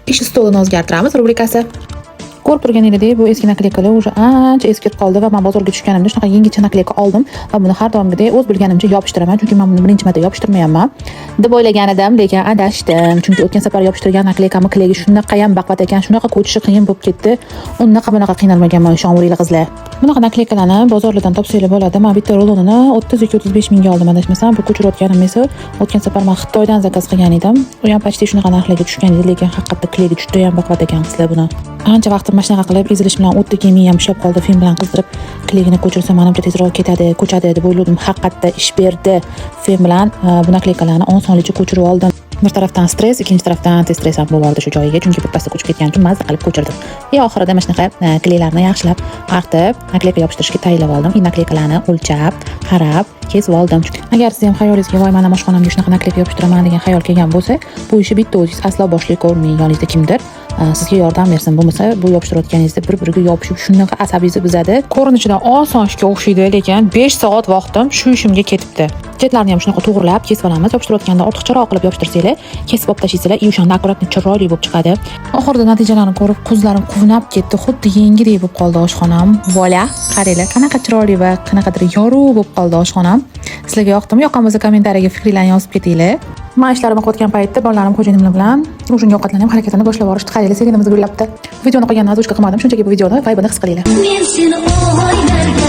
Ish stolini o'zgartiramiz rubrikasi. Ko'rib turganingizdek, bu eski наклейка lar уже ancha eskirib qoldi va men bozorga tushganimda shunaqa yangicha наклейка oldim va buni har doimgidek o'z bilganimcha yopishtiraman, chunki men buni birinchi marta yopishtirmayapman deb o'ylagan edim, lekin adashdim, chunki o'tgan safar yopishtirgan наклейка mni клей gi shunaqayam baquvvat ekan, shunaqa ko'chishi qiyin bo'lib ketdi. Unaqa bunaqa qiynalmaganman, ishonveringlar, qizlar. Bunaqa наклейка larni bozorlardan topsanglar bo'ladi. Man bitta rulonini 30 yoki 35 mingga oldim, adashmasam. Bu ko'chirayotganim esa o'tgan safar man Xitoydan заказ qilgan edim, u ham почти shunaqa narxlarga tushgan edi, lekin haqiqatda клей gi judayam baquvvat ekan, qizlar. Buni ancha vaqtim mana shunaqa qilib ezilish bilan o'tdi, keyin miyam ishlab qoldi. Fen bilan qizdirib, клей gini ko'chirsam, manimcha, tezroq ketadi, ko'chadi deb o'yladim. Haqiqatda ish berdi. Fen bilan bu наклейка larni osonlikcha ko'chirib oldim. Bir tarafdan stress, ikkinchi tarafdan antistress ham bo'lib shu joyiga, chunki birpasda ko'chib ketgani uchun mazza qilib ko'chirdim. И oxirida mana shunaqa клей larni yaxshilab artib, наклейка yopishtirishga tayyorlab oldim и наклейка larni o'lchab, qarab kesib oldim. Agar siz ham xayolingizga "Voy, mana oshxonamga shunaqa наклейка yopishtiraman" degan xayol kelgan bo'lsa, bu ishni bitta o'zingiz aslo boshlay ko'rmang, yoningizda kimdir sizga yordam bersin. Bo'lmasa, bu yopishtirayotganingizda bir biriga yopishib, shunaqa asabingizni buzadi. Ko'rinishidan oson ishga o'xshaydi, lekin 5 soat vaqtim shu ishimga ketibdi. Chetlarini ham shunaqa to'g'rilab kesib olamiz. Yopishtirayotganda ortiqcharoq qilib yopishtirsanglar, kesib olib tashlaysizlar и o'shanda аккуратно, chiroyli bo'lib chiqadi. Oxirida natijalarni ko'rib, ko'zlarim quvnab ketdi. Xuddi yengidek bo'lib qoldi oshxonam. Voila, qaranglar, qanaqa chiroyli va qanaqadir yorug' bo'lib qoldi oshxonam. Sizlarga yoqdimi? Yoqqan bo'lsa, kommentariyaga fikringlarni yozib ketinglar. Man ishlarimni qilayotgan paytda bolalarim xo'jayinimlar bilan ужин ga ovqatlanib, harakatini boshlab yuborishdi. Qaranglar, sirenamiz gullabdi. Videoni qolganini озвучка qilmadim, shunchaki bu videoni vibe ini his qilinglar. Men seni o'ylarga